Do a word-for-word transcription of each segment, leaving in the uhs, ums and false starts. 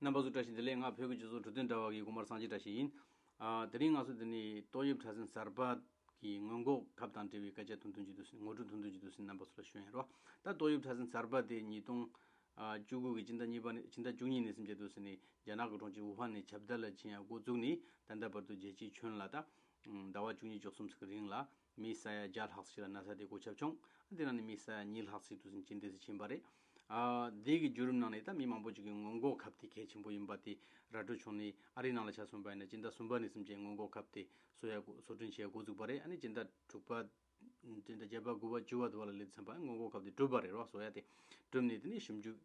རྣམ་པ་ཚོ་བཀྲ་ཤིས་བདེ་ལེགས། ང་བོད་ཀྱི་སྤྱི་ཚོགས་འཕྲོད་བསྟེན་དྲ་བ་གི་གོང་མར་སངས་རྒྱས་བཀྲ་ཤིས་ཡིན། ཨ། དེ་རིང་ང་ཚོ་འདི་ནས་ཏོག་དབྱིབས་ཕྲ་སྲིན་གསར་པ་གི་སྔོན་འགོག་ཁབ་དང་འབྲེལ་བའི་སྐད་ཆ་ཐུང་ཐུང་ཅིག་འདུག་ཟེར། ངོ་སྤྲོད་ཐུང་ཐུང་ཅིག་འདུག་ཟེར། རྣམ་པ་ཚོ་ལ་ཞུ་ཡིན་རོགས། ད་ཏོག་དབྱིབས་ཕྲ་སྲིན་གསར་པ་དེ་ཉིས་སྟོང་བཅུ་དགུ་གི་སྤྱི་ཟླ་གཉིས་པ་ནས་སྤྱི་ཟླ་བཅུ་གཉིས་ནས་སུམ་བརྒྱ་འདུག་ཟེར་ནས་རྒྱ་ནག་གི་གྲོང་ཁྱེར་ཝུ་ཧན་ནས་ཁྱབ་གདལ་ལ་ཕྱིན་ཡ་འགོ་བཙུགས་ནས་ད་ལྟ་བར་དུ་རྒྱལ་སྤྱིའི་ཁྱོན་ལ་ད་ཟླ་བ་བཅུ་གཉིས་བཅུ་གསུམ་ཙམ་གྱི་རིང་ལ་མི་ས་ཡ་བརྒྱ་ལྷག་ཅིག་ལ་ན་ཚ་དེ་འགོས་ཁྱབ་བྱུང་། དེ་ནང་ནས་མི་ས་ཡ་གཉིས་ལྷག་ཅིག་འདུག་ཟེར་རྐྱེན་འདས་སུ་ཕྱིན་པ་རེད། ཨ། དེ་གི་བརྒྱུད་རིམ་ནང་ནས་ད་མི་མང་པོ་ཅིག་གིས་སྔོན་འགོག་ཁབ་དེ་གལ་ཆེན་པོ་ཡིན་པ་དེ་ར་སྤྲོད་བྱུང་ནས། ཨ་རིའི་ནང་ལ་ཆ་མཚོན་པ་ཡིན་ན་སྤྱི་ཟླ་གསུམ་པ་ནས་བཟུང་བྱས་སྔོན་འགོག་ཁབ་དེ་བཟོ་ཡ་བཟོ་སྐྲུན་བྱེད་ཡ་འགོ་བཙུགས་པ་རེད། ཨ་ནི་སྤྱི་ཟླ་དྲུག་པ། སྤྱི་ཟླ་བརྒྱད་པ། དགུ་པ། བཅུ་པ་དུ་བ་ལ་སླེབས་ཚར་བ་སྔོན་འགོག་ཁབ་དེ་གྲུབ་པ་རེད་རོགས། བཟོ་ཡ་དེ་གྲུབ་ནས་དེ་ནས་ཞིབ་འཇུག་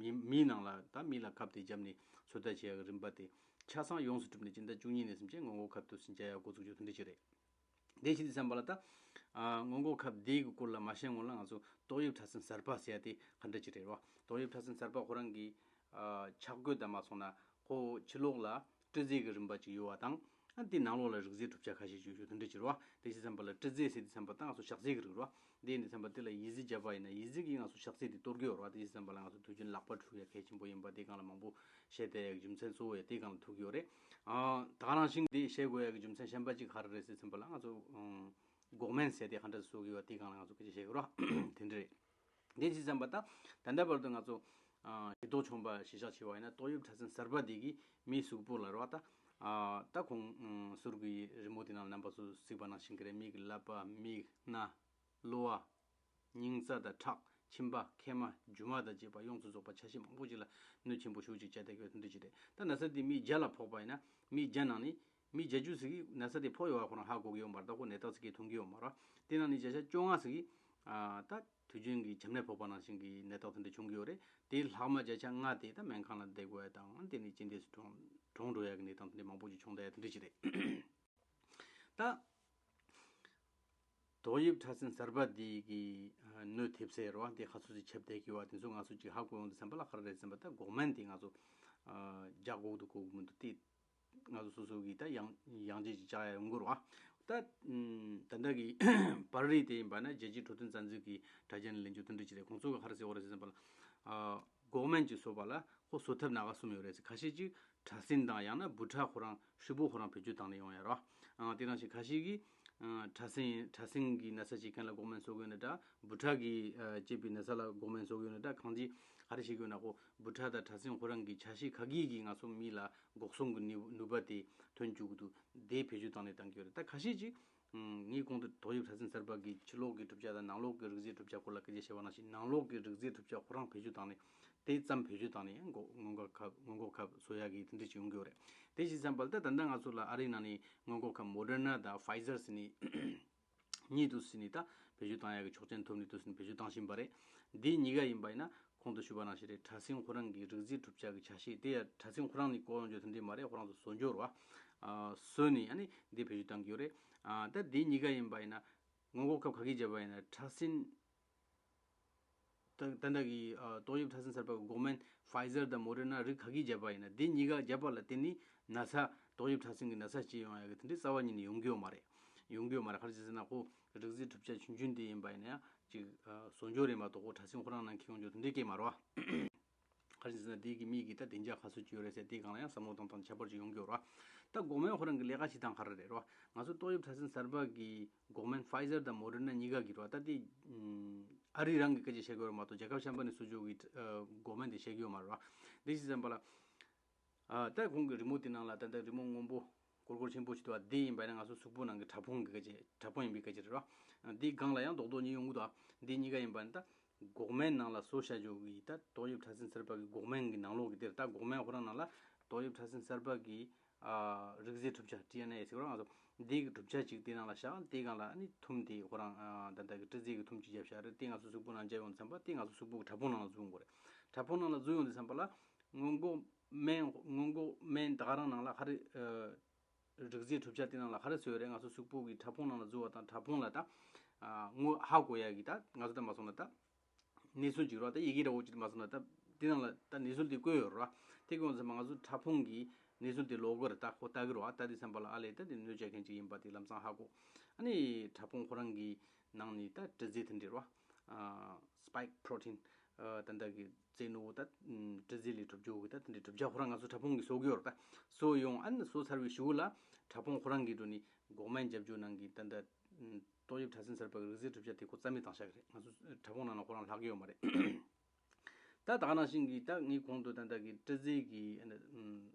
མི་མིའི་ནང་ལ་ད་མི་ལ་ཁབ་དེ་བརྒྱབ་ནས་ཚོད་ལྟ་བྱེད་ཡ་གི་རིམ་པ་དེ་ཆ་ཚང་ཡོངས་སུ་གྲུབ་ནས་སྤྱི་ཟླ་བཅུ་གཉིས་ནས་བཟུང་བྱས་སྔོན་འགོག་ཁབ་དེ་བཟོ་བྱ་ཡ་འགོ་བཙུགས་རྒྱུ་དེ་འདྲ་ཅིག་རེད། དེ་བྱེད་དུས་ཙམ་པ་ལ་ད། ཨ། སྔོན་འགོག་ཁབ་དེ་གི་སྐོར་ལ་མ་བཤད་སྔོན་ལ་ང་ཚོ་ཏོག་དབྱིབས་ཕྲ་སྲིན་གསར་པ་ཟེར་ཡ་དེ་ག་འདྲ་ཅིག་རེད་རོགས། ཏོག་དབྱིབས་ཕྲ་སྲིན་གསར་པ་ཁོ་རང་གི། ཨ། ཆགས་དགོས་དང་མ་སོང་ན་ཁོ་ཕྱི་ལོགས་ལ་སྤྲི་རྫས་ཀྱི་རིམ་པ་ཅིག་ཡོད་པ་དང་། ཨ། དེ་ནང་ལོགས་ལ་རིགས་རྫས་གྲུབ་ཆ་ཁ་ཤས་ཅིག་ཡོད་དེ་འདྲ་ཅིག་རེད་བ། དེ་བྱེད་དུས་ཙམ་པ་ལ་སྤྲི་རྫས་ཟེར་དུས་ཙམ་པ་ད་ང་ཚོ་ཞག་ཚིལ་གྱི་རིགས་རེད་བ། དེ་ཡིན་དུས་ཙམ་པ་དེ་ལ་ཡི་ཙི་བརྒྱབ་པ་ཡིན་ན་ཡི་ཙི་གིས་ང་ཚོ་ཞག་ཚིལ་དེ་གཏོར་གྱི་ཡོད་རེད་བ། དེ་བྱེད་དུས་ཙམ་པ་ལ་ང་ཚོ་དུས་རྒྱུན་ལག་པ་འཁྲུ་ཡ་གལ་ཆེན་པོ་ཡིན་པ་དེ་སྒང་ལ་མང་པོ་བཤད་བསྡད་ཡ་གི་རྒྱུ་མཚན་གཙོ་བོ་ཡ་དེ་སྒང་ལ་ཐུག་གི་ཡོད་རེད། ཨ། ད་ག་ནང་བཞིན་དེ་བཤད་དགོས་ཡ་གི་རྒྱུ་མཚན་གཞན་པ་གཅིག་ག་རེ་རེད་ཟེར་དུས་ཙམ་པ་ལ་ང་ཚོ། ཨང་། འགོག་སྨན་ཟེར་དེ་ག་འདྲ་བཟོ་གི་ཡོད་པ་དེ་སྒང་ལ་ང་ཚོ་སྐད་ཆ་བཤད་གི་རོགས། དེ་འདྲ་རེད། དེ་བྱེད་དུས་ཙམ་པ་ད་ད་ལྟ་བར་དུ་ང་ཚོ། ཨ། ཤེས་རྟོགས་བྱུང་བ་གཞི་བཞག་བྱས་པ་ཡིན་ན་ཏོག་དབྱིབས་ཕྲ་སྲིན་གསར་པ་དེ་གིས་མིའི་གཟུགས་པོ་ལ་རོགས་ད། ཨ། ད་གོང་ཟུར་གྱི་རི་མོ་དེ་ནང་རྣམ་པ་ཚོ་གཟིགས་པ་ནང་བཞིན་གྱི་རེད། མིའི་ལག་པ། མིག། སྣ། གློ་བ། སྙིང་རྩ་དང་ཁྲག། མཆིན་པ། མཁལ་མ། རྒྱུ་མ་དང་བཅས་པ་ཡོངས་སུ་རྫོགས་པ་ཆ་ཤས་མང་པོ་ཅིག་ལ་གནོད་ཆེན་པོ་ཞེ་པོ་ཅིག་བྱས་བསྡད་ཀྱི་ཡོད་དེ་འདྲ་ཅིག་རེད། ད་ན་ཚ་དེ་མིའི་རྒྱུ་ལ་ཕོག་པ་ཡིན་ན་མིའི་རྒྱུ་ནང་ནས་མིའི་རྒྱུ་ཅུ་ཟིག་གིས་ན་ཚ་དེ་ཕོག་ཡོད་པ་ཁོ་རང་ཧ་གོ་གི་ཡོད་མ་རེད། ད་ཁོ་ནད་རྟགས་ཟིག་གིས་མཐོང་གི་ཡོད་མ་རེད། དེ་ནང་ནས་བརྒྱ་ཆ་བཅོ་ལྔ་ཟིག་གིས། ཨ། ད་དུས་རྒྱུན་གྱི་བྱམས་ནད་ཕོག་པ་ནང་བཞིན་གྱི་ནད་རྟགས་དེ་འདྲ་བྱུང་གི་ཡོད་རེད། དེ་ལྷག་མ་བརྒྱ་ཆ་ལྔ་དེ་ད་སྨན་ཁང་ལ་བསྡད་དགོས་ཡ་དང་། དེ་ནས་རྐྱེན་འདས་སུ་གྲོངས་གྲོངས་འགྲོ་ཡ་གི་གནས་སྟངས་དེ་འདྲ་མང་པོ་ཅིག་བྱུང་བསྡད་ཡ་དེ་འདྲ་ཅིག་རེད། ད། ཏོག་དབྱིབས་ཕྲ་སྲིན་གསར་པ་འདི་གི་ཨ་གནོད་ཐེབས་ཚད་རེད་བ། འདི་ག་ཚོད་ཅིག་ཁྱབ་བསྡད་ཀྱི་ཡོད་པ་དེ་ཚོ་ང་ཚོ་ཅིག་ཧ་གོ་ཡོང་དུས་ཙམ་པ་ལ་ག་རེ་རེད་ཟེར་ན། ད་འགོག་སྨན་དེ་ང་ཚོ་ཨ་རྒྱག་དགོས་འདུག་དགོས་མི་འདུག་དེ་ང་ཚོ་སོ་སོ་གིས་ད་ཡང་ཡང་ཅིག་ཅིག་བཅག་ཡ་ཡོང་གི་རེད་བ། ད་ཨམ་ད་ལྟ་གི་པར་རིས་དེ་ཡིན་པ་ན་རྒྱལ་སྤྱིའི་འཕྲོད་བསྟེན་རྩ་འཛུགས་ཀྱི་དྲ་རྒྱ་ནས་ལེན་རྒྱུ་དེ་འདྲ་ཅིག་རེད། ཁོང་ཚོ་གིས་ག་རེ་ཟེར་བ་རེད་ཟེར་ཙམ་པ་ལ། ཨ་འགོག་སྨན་ཅིག་བཟོ་བ་ལ་ཁོ་བཟོ་ཐབས་སྣ་ཁ་གསུམ་ཡོད་རེད་ཟེར། ཁ་ཤས་ཅིག་ཕྲ་སྲིན་དང་ཡང་ན་འབུ་ཕྲ་ཁོ་རང་ཧྲིལ་པོ་ཁོ་རང་བེད་སྤྱོད་བཏང་ནས་ཡོང་ཡ་རེད། ཨ་དེ་ནང་བཞིན་ཁ་ཤས་ཀྱིས་ཨ་ཕྲ་སྲིན་ཕྲ་སྲིན་གྱི་ན་ཚ་ཅིག་མཁན་ལ་འགོག་སྨན་བཟོ་དགོས་ན་འདྲ། འབུ་ཕྲ་གིས་ཨ་བསྐྱེད་པའི་ན་ཚ་ལ་འགོག་སྨན་བཟོ་དགོས་ན་འདྲ། གང་ཅི་ག་རེ་བྱེད་དགོས་ན་ཁོ་འབུ་ཕྲ་དང་ཕྲ་སྲིན་ཁོ་རང་གི་ཆ་ཤས་ག་གིས་ཀྱིས་ང་ཚོ་མི་ལ་འགོག་སྲུང་གི་ནུས་ནུས་པ་དེ་ཐོན་བཅུག་གི་འདུག་དེ་བེད་སྤྱོད་བཏང་ནས་བཏང་གི་ཡོད་རེད། ད་ཁ་ཤས་ཅིག་ངས་གོང་དུ་ཏོག་དབྱིབས་ཕྲ་སྲིན་གསར་པ་གི་ཕྱི་ལོགས་ཀྱི་གྲུབ་ཆ་དང་ནང་ལོགས་ཀྱི་རིགས་རྫས་གྲུབ་ཆ་སྐོར་ལ་སྐད་ཆ་བཤད་པ་ནང་བཞིན། ནང་ལོགས་ཀྱི་རིགས་རྫས་གྲུབ་ཆ་ཁོ་རང་བེད་སྤྱོད་བཏང་ནས་དེ་ཙམ་བེད་སྤྱོད་བཏང་ནས་འགོག་སྔོན་འགོག་ཁབ་སྔོན་འགོག་ཁབ་བཟོ་ཡག་གི་དེ་འདྲ་ཅིག་ཡོང་གི་ཡོད་རེད། དེ་བྱས་ཙམ་པ་ལ་ད་ད་ལྟ་ང་ཚོ་ལ་ཨ་རིའི་ནང་ནས་སྔོན་འགོག་ཁབ་མོ་ཌར་ན་དང་ཕའི་ཛར་ཟེར་ནས་གཉིས་འདུག་ཟེར་ནས་ད་བེད་སྤྱོད་བཏང་ཡག་གི་ཆོག་མཆན་ཐོབ་ནས་འདུག་ཟེར་ནས་བེད་སྤྱོད་བཏང་བཞིན་པ་རེད། འདི་གཉིས་ཀ་ཡིན་པ་ཡིན་ན། གོང་དུ་ཞུས་པ་ནང་བཞིན་རེད། ཕྲ་སྲིན་ཁོ་རང་གི་རིགས་རྫས་གྲུབ་ཆ་གི་ཆ་ཤས་དེ་ཡང་ཕྲ་སྲིན་ཁོ་རང་ནས་བཀོལ་ཡོང་རྒྱུ་དེ་འདྲ་མ་རེད། ཁོ་རང་ཚོ་བཟོ་འཇོག་རེད་བ། ཨ་བཟོས་ནས་ཨ་ནི་འདི་བེད་སྤྱོད་བཏང་གི་ཡོད་རེད། ཨ་ད་འདི་གཉིས་ཀ་ཡིན་པ་ཡིན་ན་སྔོན་འགོག་ཁབ་ག་གིས་བརྒྱབ་པ་ཡིན་ན། ཕྲ་སྲིན་ད་ད་ལྟ་གི་ཨ་ཏོག་དབྱིབས་ཕྲ་སྲིན་གསར་པ་གི་འགོག་སྨན་ཕའི་ཛར་དང་མོ་ཌར་ན་རིགས་ག་གིས་བརྒྱབ་པ་ཡིན་ན། འདི་གཉིས་ཀ་བརྒྱབ་པ་ལ་བརྟེན་ནས་ན་ཚ་ཏོག་དབྱིབས་ཕྲ་སྲིན་གྱི་ན་ཚ་སྐྱེ་ཡོང་ཡག་གི་དེ་འདྲའི་རྩ་བ་ཉིད་ནས་ཡོང་གི་ཡོད་མ་རེད། ཡོང་གི་ཡོད་མ་རེད། ག་རེ་བྱས་ཟེར་ན་ཁོ་རིགས་རྫས་གྲུབ་ཆ་ཆུང་ཆུང་དེ་ཡིན་པ་ཡིན་ན་ཡང་ཅིག་ཨ་བཟོ་འཇོག་རེད་མ་གཏོགས་ཁོ་ཕྲ་སྲིན་ཁོ་རང་ནང་འཁྱེར་ཡོང་རྒྱུ་དེ་འདྲའི་སྐད་མ་རེད་བ། ག་རེ་བྱས་ཟེར་ན་དེ་གི་མི་གི་ད་བདེ་འཇགས་ག་ཚོད་ཅིག་ཡོད་རེད་ཟེར་དེ་སྒང་ལ་ཡང་བསམ་བློ་བཏང་སྟངས་ཁྱད་པར་ཅིག་ཡོང་གི་ཡོད་རེད་བ། ད་འགོག་སྨན་ཁོ་རང་གི་ལས་ཀ་བྱེད་སྟངས་ག་རེ་རེད་རེད་བ། ང་ཚོ་ཏོག་དབྱིབས་ཕྲ་སྲིན་གསར་པ་གི་འགོག་སྨན་ཕའི་ཛར་དང་མོ་ཌར་ན་གཉིས་ཀ་གི་རེད་བ། ད་དེ་ཨ་རི་རང་གི་སྐད་ཆ་བཤད་གི་ཡོད་རེད་མ་གཏོགས་རྒྱལ་ཁབ་གཞན་པ་ནས་བཟོ་འཇོག་གི་ཨ་འགོག་སྨན་དེ་བཤད་གི་ཡོད་མ་རེད་བ། དེ་བྱས་ཙམ་པ་ལ། ཨ་ད་གོང་གི་རི་མོ་དེ་ནང་ལ་ད་ལྟ་རི་མོ་སྔོན་པོ་སྒོར་སྒོར་ཆེན་པོ་ཞིག་འདུག་བ། འདི་ཡིན་པ་ན་ང་ཚོ་གཟུགས་པོ་ནང་གི་ཕྲ་ཕུང་གི་སྐད་ཆ། ཕྲ་ཕུང་ཡིན་པའི་སྐད་ཆ་རེད་བ། འདི་སྒང་ལ་ཡང་རྡོག་རྡོག་གཉིས་ཡོང་གི་འདུག་བ། འདི་གཉིས་ཀ་ཡིན་པ་ན་ད་འགོག་སྨན་ནང་ལ་བཟོ་བྱ་རྒྱུ་གི་ད་ཏོག་དབྱིབས་ཕྲ་སྲིན་གསར་པ་གི་འགོག་སྨན་གི་ནང་ལོགས་གི་དེར། ད་འགོག་སྨན་ཁོ་རང་ནང་ལ་ཏོག་དབྱིབས་ཕྲ་སྲིན་གསར་པ་གི་ཨ་རིགས་རྫས་གྲུབ་ཆ་ཊི་ཨེན་ཨེ་ཟེར་གི་རེད་བ། ང་ཚོ་འདི་གི་གྲུབ་ཆ་ཅིག་དེ་ནང་ལ་བཞག་དེ་སྒང་ལ་ཨ་ནི་ཐུམ་དེ་ཁོ་རང་ཨ་ད་ལྟ་གི་སྤྲི་རྫས་གི་ཐུམ་ཅིག་བརྒྱབ་བཞག་རེད། དེ་ང་ཚོ་གཟུགས་པོ་ནང་བརྒྱབ་ཡོང་དུས་ཙམ་པ་དེ་ང་ཚོ་གཟུགས་པོ་གི་ཕྲ་ཕུང་ནང་ལ་འཛུལ་ཡོང་གི་རེད། ཕྲ་ཕུང་ནང་ལ་འཛུལ་ཡོང་དུས་ཙམ་པ་ལ། སྔོན་འགོག་སྨན། སྔོན་འགོག་སྨན་ད་ག་རང་ནང་ལ་ག་རེ། ཨ་རིགས་རྫས་གྲུབ་ཆ་དེ་ནང་ལ་ག་རེ་བཟོས་ཡོད་རེད། ང་ཚོ་གཟུགས་པོ་གི་ཕྲ་ཕུང་ནང་ལ་འཛུལ་བ་དང་ཕྲ་ཕུང་ལ་ད་ཨ་ངོ་ཧ་གོ་ཡ་གི་ད་ང་ཚོ་ད་མ་སོང་ན་ད་གནས་ཚུལ་ཅིག་རེད་བ། ད་ཡི་གེ་འདྲ་བོ་ཅིག་མ་སོང་ན་ད་དེ་ནང་ལ་ད་གནས་ཚུལ་དེ་བཀོད་ཡོད་རེད་བ། དེ་བཀོད་ཡོང་ཙམ་པ་ང་ཚོ་ཕྲ་ཕུང་གི་གནས་ཚུལ་དེ་ལོག་གི་རེད། ད་ཁོ་ལྟ་གི་རེད་བ། ད་དེ་ཙམ་པ་ལ་ཨ་ལས་ད་དེ་གནོད་བྱེད་མཁན་ཅིག་ཡིན་པ་དེ་ལམ་སང་ཧ་གོ། ཨ་ནི་ཕྲ་ཕུང་ཁོ་རང་གི་ནང་ནས་ད་སྤྲི་རྫས་དེ་འདྲ་རེད་བ། ཨ་spike protein། ཨ་ད་ལྟ་གི་རྩེ་ནོར་བུ་ད་ཨམ་དྲི་ཟའི་ལས་གྲུབ་རྒྱུ་གི་ད་དེ་འདྲའི་གྲུབ་ཆ་ཁོ་རང་ང་ཚོ་ཕྲ་ཕུང་གིས་བཟོ་གི་ཡོད་རེད། ད་བཟོ་ཡོང་ཨ་ནི་བཟོ་ཚར་བའི་གཞུག་ལ་ཕྲ་ཕུང་ཁོ་རང་གི་འགྲོ་ནི་འགོག་སྨན་རྒྱབ་རྒྱུ་ནང་གི་ད་ལྟ་ཨམ་ཏོག་དབྱིབས་ཕྲ་སྲིན་གསར་པ་གི་རིགས་རྫས་གྲུབ་ཆ་དེ་ཁོ་རྩ་མེད་བཏང་བཞག་གི་རེད། ང་ཚོ་ཕྲ་ཕུང་ནང་ལ་ཁོ་རང་ལྷག་གི་ཡོད་མ་རེད། ད་ད་ག་ནང་བཞིན་གྱི་ད་ངས་གོང་དུ་ད་ལྟ་གི་དྲི་ཟའི་གི་ཨ་ནི་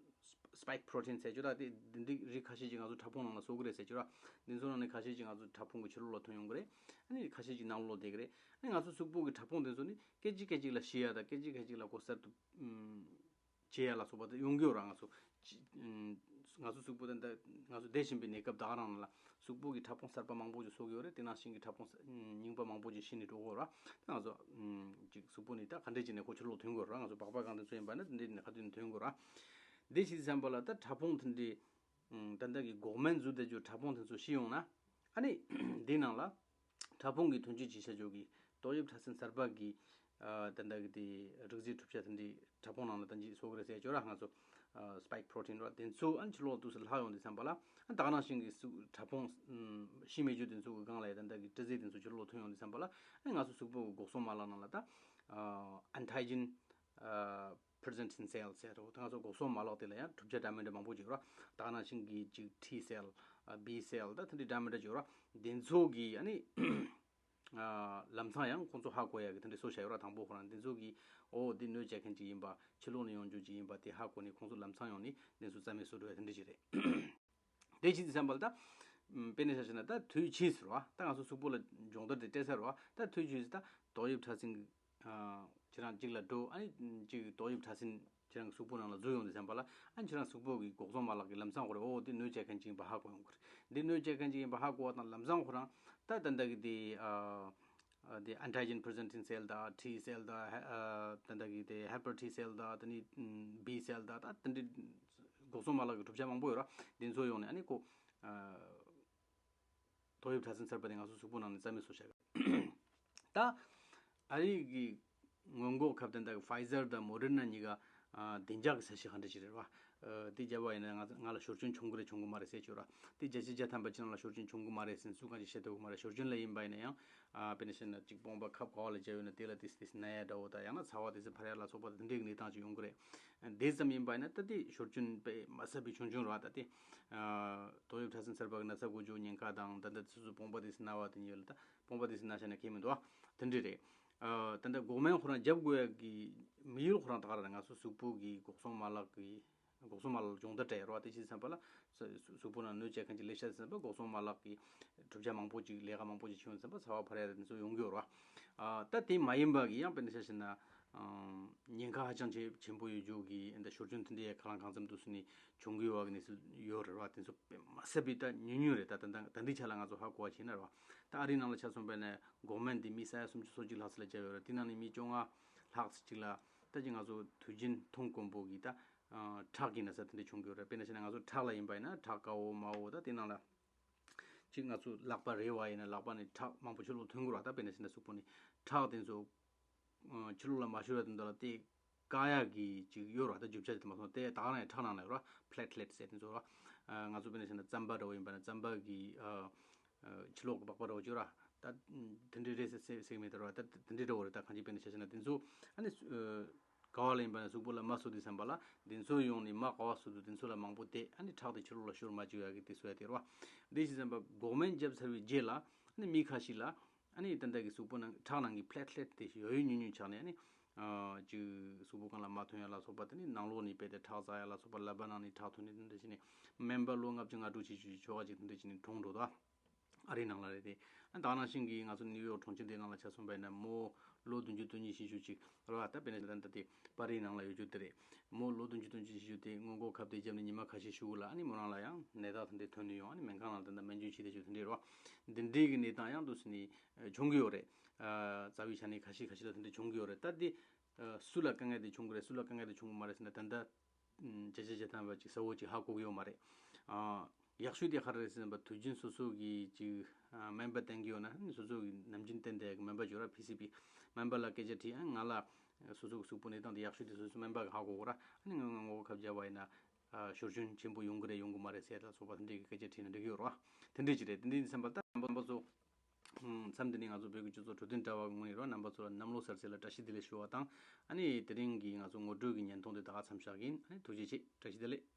ཨམ་spike protein ཟེར་རྒྱུ་ར། དེ་འདི་འདི་རིགས་ཁ་ཤས་ཅིག་ང་ཚོ་ཕྲ་ཕུང་ནང་ལ་གསོ་གི་རེད་ཟེར་རྒྱུ་ར། འདི་ཚོ་ནང་ནས་ཁ་ཤས་ཅིག་ང་ཚོ་ཕྲ་ཕུང་གི་ཕྱི་ལོགས་ལ་ཐོན་ཡོང་གི་རེད། ཨ་ནི་ཁ་ཤས་ཅིག་ནང་ལོགས་བསྡད་ཀྱི་རེད། ཨ་ནི་ང་ཚོ་གཟུགས་པོ་གི་ཕྲ་ཕུང་དེ་ཚོ་ནི་སྐད་ཅིག་སྐད་ཅིག་ལ་ཤི་ཡ་དང་སྐད་ཅིག་སྐད་ཅིག་ལ་གོ་གསར་དུ་ཨམ་བྱེད་ཡ་ལ་སོགས་པ་དེ་ཡོང་གི་ཡོད་ར། ང་ཚོ་ཅི་ཨམ་ང་ཚོ་གཟུགས་པོ་དེ་འདི་ང་ཚོ་བསྡད་བཞིན་པའི་གནས་སྐབས་ད་ག་རང་ལ་གཟུགས་པོ་གི་ཕྲ་ཕུང་གསར་པ་མང་པོ་ཅིག་གསོ་གི་ཡོད་རེད། དེ་ནང་བཞིན་གྱི་ཕྲ་ཕུང་གསར་རྙིང་པ་མང་པོ་ཅིག་ཤི་ནས་འགྲོ་གི་ཡོད་ར། ད་ང་ཚོ་ཨམ་ཅིག་གཟུགས་པོ་ནི་ད་ག་འདྲས་ཅིག་ནས་ཁོ་ཕྱི་ལོགས་ཐོན་གི་ཡོད་ར། ང་ཚོ་པགས་པ་གང་དེ་ཚོ་ཡིན་པ་ན་དེ་འདྲས་ནས་ཁ་ཐུག་ནས་ཐོན་གི་ཡོད་ར། དེ་བྱས་ཙམ་པ་ལ་ད་ཕྲ་ཕུང་དེ་འདྲས་ཨམ་ད་ལྟ་གི་འགོག་སྨན་བཟོ་བསྡད་རྒྱུ་ཕྲ་ཕུང་དེ་ཚོ་ཤི་ཡོང་ན་ཨ་ནི་འདི་ནང་ལ་ཕྲ་ཕུང་གི་ཐོན་སྐྱེད་བྱེད་བྱ་རྒྱུ་གི་ཏོག་དབྱིབས་ཕྲ་སྲིན་གསར་པ་གི་ཨ་ད་ལྟ་གི་དེ་རིགས་རྫས་གྲུབ་ཆ་དེ་འདྲའི་ཕྲ་ཕུང་ནང་ལ་ད་ཅི་གསོ་གི་རེད་ཟེར་ཅོ་ར། ང་ཚོ་ཨ་spike protein ར་དེ་ཚོ་ཨ་ནི་ཕྱི་ལོགས་དུས་སུ་ལྷག་ཡོང་དུས་ཙམ་པ་ལ་ཨ་ད་ག་ནང་བཞིན་གི་སུ་ཕྲ་ཕུང་ཨམ་ཤི་མེད་རྒྱུ་དེ་ཚོ་གི་སྒང་ལ་ཡ་ད་ལྟ་གི་དྲི་ཟའི་དེ་ཚོ་ཕྱི་ལོགས་ཐོན་ཡོང་དུས་ཙམ་པ་ལ་ཨ་ནི་ང་ཚོ་གཟུགས་པོ་གི་འགོག་སྲུང་མ་ལག་ནང་ལ་ད་ཨ་antigen ཨ་presenting cell ཟེར་རོ། ད་ང་ཚོ་འགོག་སྲུང་མ་ལག་དེ་ལ་ཡང་གྲུབ་ཆ་འདྲ་མི་འདྲ་མང་པོ་ཅིག་ཡོད་ར། ད་ག་ནང་བཞིན་གི་ཅིག་T cell ཨ་B cell ད་དེ་འདྲའི་འདྲ་མི་འདྲ་ཅིག་ཡོད་ར། དེ་ཚོ་གི་ཨ་ནི་ཨ་ལམ་སང་ཡང་ཁོང་ཚོ་ཧ་གོ་ཡ་གི་དེ་འདྲའི་བཟོ་བྱ་ཡོད་ར། དང་པོ་ཁོ་རང་དེ་ཚོ་གི་ཨོ་འདི་གནོད་བྱེད་མཁན་ཅིག་ཡིན་པ་ཕྱི་ལོགས་ནས་ཡོང་རྒྱུ་ཅིག་ཡིན་པ་དེ་ཧ་གོ་ནས་ཁོང་ཚོ་ལམ་སང་ཡོང་ནས་དེ་ཚོ་རྩ་མེད་བཟོ་འགྲོ་ཡ་དེ་འདྲ་ཅིག་རེད། དེ་བྱེད་དུས་ཙམ་པ་ལ་ད་དཔེར་ན་ཆ་བཞག་ན་ད་དུས་ཕྱིས་ཟེར་བ་ད་ང་ཚོ་གཟུགས་པོ་ལ་སྦྱོང་བརྡར་དེ་སྤྲད་ཚར་བ་ད་དུས་ཕྱིས་ད་ཏོག་དབྱིབས་ཕྲ་སྲིན་ཨ་ཁྱེད་རང་གཅིག་ལ་འགྲོ་ཨ་ནི་གཅིག་ཏོག་དབྱིབས་ཕྲ་སྲིན་ཁྱེད་རང་གི་གཟུགས་པོ་ནང་ལ་འཛུལ་ཡོང་དུས་ཙམ་པ་ལ་ཨ་ནི་ཁྱེད་རང་གཟུགས་པོ་གི་འགོག་སྲུང་མ་ལག་གི་ལམ་སང་ཁོ་རེ་ཨོ་དེ་གནོད་བྱེད་མཁན་ཅིག་ཡིན་པ་ཧ་གོ་ཡོང་གི་རེད། འདི་གནོད་བྱེད་མཁན་ཅིག་ཡིན་པ་ཧ་གོ་བ་དང་ལམ་སང་ཁོ་རང་ད་ད་ལྟ་གི་དེ་ཨ་དེ་antigen presenting cell དང་T cell དང་ད་ལྟ་གི་དེ་helper T cell དང་དེ་ནི་B cell དང་ད་དེ་འདྲའི་འགོག་སྲུང་མ་ལག་གི་གྲུབ་ཆ་མང་པོ་ཡོད་ར། འདི་ཚོ་ཡོང་ནས་ཨ་ནི་ཁོ་ཏོག་དབྱིབས་ཕྲ་སྲིན་གསར་པ་དེ་ང་ཚོ་གཟུགས་པོ་ནང་ནས་རྩ་མེད་བཟོ་བྱ་གི་ད་ཨ་རི་གི་སྔོན་འགོག་ཁབ་དེ་འདྲ་Pfizer དང་Moderna གཉིས་ཀ་ཨ་བདེ་འཇགས་ཀྱི་ས་གཞི་ག་འདྲ་ཞིག་རེད་བ། ཨ་དེ་བརྒྱབ་པ་ཡིན་ན་ང་ང་ལ་ཞོར་སྐྱོན་བྱུང་གི་རེད་བྱུང་གི་མ་རེད་ཟེར་གྱི་ཡོད་ར། དེ་བརྒྱ་ཆ་བརྒྱ་ཐམ་པ་ཅིག་ནང་ལ་ཞོར་སྐྱོན་བྱུང་གི་མ་རེད་ཟེར་སུ་གང་ཅིག་བཤད་ཐུབ་གི་མ་རེད། ཞོར་སྐྱོན་ལ་ཡིན་པ་ཡིན་ན་ཡང་ཨ་དཔེར་ན་བཤད་ན་གཅིག་དཔུང་པ་ཁབ་ག་བ་ལ་བརྒྱབ་ཡོད་ན་དེ་ལ་ཏིས་ཏིས་ན་ཡ་འདྲ་བོ་དང་ཡང་ན་ཚ་བ་དེ་ཚོ་འཕར་ཡ་ལ་སོགས་པ་དེ་འདྲའི་གནས་སྟངས་ཅིག་ཡོང་གི་རེད། དེ་ཙམ་ཡིན་པ་ཡིན་ན་ད་དེ་ཞོར་སྐྱོན་དཔེ་མ་ཟབ་པའི་བྱུང་བྱུང་ར། ད་དེ་ཨ་ཏོག་དབྱིབས་ཕྲ་སྲིན་གསར་པ་གི་ན་ཚ་འགོ་འཇུག་ཉེན་ཁ་དང་ད་ལྟ་སོ་སོ་དཔུང་པ་དེ་ཚོ་ན་བ་དེ་ཉིད་ལ་ད་དཔུང་པ་དེ་ཚོ་ན་ཤ་ན་ཁེལ་མི་འདུག་ཨ། དེ་འདྲ་རེད། ཨ་ད་ལྟ་འགོག་སྨན་ཁོ་རང་རྒྱབ་དགོས་ཡ་གི་དམིགས་ཡུལ་ཁོ་རང་ད་ག་ར་ང་ཚོ་གཟུགས་པོ་གི་འགོག་སྲུང་མ་ལག་གི་འགོག་སྲུང་མ་ལག་སྦྱོང་བརྡར་སྤྲད་ཡོད་རེད་བ། དེ་བྱས་ཙམ་པ་ལ་གཟུགས་པོ་ནང་གནོད་བྱེད་མཁན་གྱི་ལས་ཤ་ཟིན་པ་འགོག་སྲུང་མ་ལག་གི་གྲུབ་ཆ་མང་པོ་ཅིག་ལས་ཀ་མང་པོ་ཅིག་བྱུང་ཙམ་པ་ཚ་བ་འཕར་ཡ་དེ་ཚོ་ཡོང་གི་ཡོད་རེད་བ། ཨ་ད་དེ་མ་ཡིན་པ་གི་ཡང་དཔེར་ན་ཆ་བཞག་ན་ཨ་ཉེན་ཁ་ཧ་ཅང་ཆེ་ཆེན་པོ་ཡོད་རྒྱུ་གི་ཨ་ད་ཞོར་སྐྱོན་དེ་འདྲའི་གང་ལ་གང་འཚམ་དུ་སུ་ནི་བྱུང་གི་ཡོད་བ་གི་གནས་ཚུལ་ཡོད་རེད་བ། དེ་ཚོ་དཔེ་མ་ཟད་པའི་ད་ཉུང་ཉུང་རེད། ད་ད་ད་ད་འདི་ཆ་ལ་ང་ཚོ་ཧ་གོ་བ་བྱས་ན་རེད་བ། ད་ཨ་རིའི་ནང་ལ་ཆ་མཚོན་པ་ཡིན་ན་འགོག་སྨན་འདི་མི་ས་ཡ་སུམ་ཅུ་སོ་གཅིག་ལྷག་ཙམ་ལ་བརྒྱབ་ཡོད་རེད། དེ་ནང་ནས་མི་བཅོ་ལྔ་ལྷག་ཙམ་ཅིག་ལ་ད་ཅི་ང་ཚོ་དུས་རྒྱུན་མཐོང་དཀོན་པོ་གི་ད་ཨ་ཁྲག་གི་ན་ཚ་དེ་འདྲ་བྱུང་གི་ཡོད་རེད། དཔེར་ན་བྱས་ན་ང་ཚོ་ཁྲག་ལ་ཡིན་པ་ཡིན་ན་ཁྲག་དཀར་བོ་དམར་བོ་ད་དེ་ནང་ལ་ཅིག་ང་ཚོ་ལག་པ་རལ་བ་ཡིན་ན་ལག་པ་ནས་ཁྲག་མང་པོ་ཕྱི་ལོགས་ཐོན་གི་རེད་བ། ད་དཔེར་ན་བྱས་ན་གཟུགས་པོ་ནས་ཁྲག་དེ་ཚོ་ཨ་ཕྱི་ལོགས་ལ་མ་ཤོར་བའི་དོན་དག་ལ་དེ་བཀག་ཡག་གི་ཅིག་ཡོད་རེད་བ། ད་རྒྱུ་ཆ་དེ་མ་སོང་དེ་ད་ག་རང་ཡང་ཁྲག་ནང་ལ་ཡོད་རེད་བ། platelet ཟེར་དེ་ཚོ་རེད་བ། ཨ་ང་ཚོ་དཔེར་ན་བྱས་ན་རྩམ་པ་འདྲ་བོ་ཡིན་པ་ན་རྩམ་པ་གི་ཨ་ཨ་ཕྱི་ལོགས་ཀྱི་པགས་པ་འདྲ་བོ་ཅིག་ཡོད་རེད་བ། ད་དེ་འདྲའི་རེད་ཟེར་ཟེར་ཟེར་གི་མེད་དེ་རེད་བ། ད་དེ་འདྲའི་འདྲ་བོ་རེད། ད་གང་ཅི་དཔེར་ན་བྱས་བྱས་ན་དེ་ཚོ་ཨ་ནི་ཨ་ག་བ་ལ་ཡིན་པ་ན་གཟུགས་པོ་ལ་མ་བཟོ་དུས་ཙམ་པ་ལ་དེ་ཚོ་ཡོང་ནས་མ་ག་བ་བཟོ་དུས་དེ་ཚོ་ལ་མང་པོ་བསྡད་ཨ་ནི་ཁྲག་དེ་ཕྱི་ལོགས་ལ་ཤོར་མ་བཅུག་ཡག་གི་དེ་བཟོ་ཡ་དེ་རེད་བ། དེ་བྱས་ཙམ་པ་འགོག་སྨན་བརྒྱབ་ཚར་བའི་རྗེས་ལ་ཨ་ནི་མི་ཁ་ཤས་ལ་ཨ་ནི་ད་ལྟ་གི་གཟུགས་པོ་ནང་ཁྲག་ནང་གི་platelet དེ་ཡོད་ཡོད་ཉུང་ཉུང་ཆགས་ནས་ཨ་ནི་ཨ་ཅིག་གཟུགས་པོ་སྒང་ལ་མ་ཐོན་ཡ་ལ་སོགས་པ། དེ་ནི་ནང་ལོགས་ནས་རྦད་དེ་ཁྲག་འཛག་ཡ་ལ་སོགས་པ། ལག་པ་ནང་ནས་ཁྲག་ཐོན་ནས་དེ་འདྲ་བྱས་ནས་སྨན་པ་ལོ་ལྔ་བཅུ་ང་དྲུག་བྱས་བྱས་ཆོ་ག་ཅིག་དེ་འདྲ་བྱས་ནས་གྲོངས་འགྲོ་འདུག་ཨ། ཨ་རིའི་ནང་ལ་རེད་དེ། ཨ་ད་ག་ནང་བཞིན་གྱི་ང་ཚོ་ནིའུ་ཡོག་གྲོང་ཁྱེར་འདིའི་ནང་ལ་ཆ་མཚོན་པ་ཡིན་ན་མོ་ལོ་བདུན་ཅུ་དོན་གཉིས་བཞེས་ཞུ་ཅིག་རེད་བ། ད་དཔེར་ན་ད་ལྟ་དེ་པ་རིའི་ནང་ལ་ཡོད་རྒྱུ་དེ་རེད། མོ་ལོ་བདུན་ཅུ་དོན་གཉིས་བཞེས་ཞུ་དེ་སྔོན་འགོག་ཁབ་དེ་བརྒྱབ་ནས་ཉི་མ་ཁ་ཤས་ཞུ་གི་ལ་ཨ་ནི་མོ་རང་ལ་ཡང་ནད་རྟགས་དེ་འདྲའི་ཐོན་ནས་ཡོང་། ཨ་ནི་སྨན་ཁང་ནང་ལ་ད་ལྟ་སྨན་བཅོས་བྱེད་བསྡད་རྒྱུ་དེ་འདྲའི་རེད་བ། འདི་འདྲའི་གི་གནས་སྟངས་ཡང་འདུག་སེ་ནི་བྱུང་གི་ཡོད་རེད། རྩ་བའི་ཆ་ནས་ཁ་ཤས་ཁ་ཤས་ལ་དེ་འདྲ་བྱུང་གི་ཡོད་རེད། ད་འདི་སུ་ལ་དཀའ་ངལ་དེ་བྱུང་གི་རེད། སུ་ལ་དཀའ་ངལ་དེ་བྱུང་གི་མ་རེད་ཟེར་ན་ད་ལྟ་བརྒྱ་ཆ་བརྒྱ་ཐམ་པ་ཅིག་གསལ་བོ་ཅིག་ཧ་གོ་གི་ཡོད་མ་རེད། ཨ་ཡག་ཤོས་དེ་ག་རེ་རེད་ཟེར་ན་དུས་རྒྱུན་སོ་སོ་གི་ཅིག་ཨ་སྨན་པ་བསྟེན་གི་ཡོད་ན་ཨ་ནི་སོ་སོ་གི་ནམ་རྒྱུན་བསྟེན་བསྡད་ཡག་གི་སྨན་པ་ཅིག་ཡོད་ར། P C P སྨན་པ་ལ་སྐད་ཆ་དྲིས་ཨ་ང་ལ་སོ་སོ་གི་གཟུགས་པོ་གནས་སྟངས་དེ་ཡག་ཤོས་དེ་སོ་སོ་སྨན་པ་གི་ཧ་གོ་གོ་ར། ཨ་ནི་ང་ང་སྔོན་འགོག་ཁབ་བརྒྱབ་པ་ཡིན་ན་ཨ་ཞོར་སྐྱོན་ཆེན་པོ་ཡོང་གི་རེད་ཡོང་གི་མ་རེད་ཟེར་ལ་སོགས་པ་དེ་འདྲའི་གི་སྐད་ཆ་དྲིས་ན་འགྲིག་གི་ཡོད་ར། དེ་འདྲའི་ཅིག་རེད། དེ་འདྲའི་ཡིན་ཙམ་པ་ད་སྨན་པ་ཚོ། མཚམས་འདི་ནས་ང་ཚོ་བོད་ཀྱི་སྤྱི་ཚོགས་འཕྲོད་བསྟེན་དྲ་བ་གི་ངོས་ནས་རོགས་རྣམ་པ་ཚོ་ལ་གནམ་ལོ་གསར་ཚེས་ལ་བཀྲ་ཤིས་བདེ་ལེགས་ཞུ་བ་དང་། ཨ་ནི་དེ་རིང་གི་ང་ཚོ་ངོ་སྤྲོད་ཀྱི་བརྙན་ཐུང་དེ་ད་ག་མཚམས་བཞག་གི་ཡིན། ཨ་ནི་ཐུགས་རྗེ་ཆེ། བཀྲ་ཤིས་བདེ་ལེགས།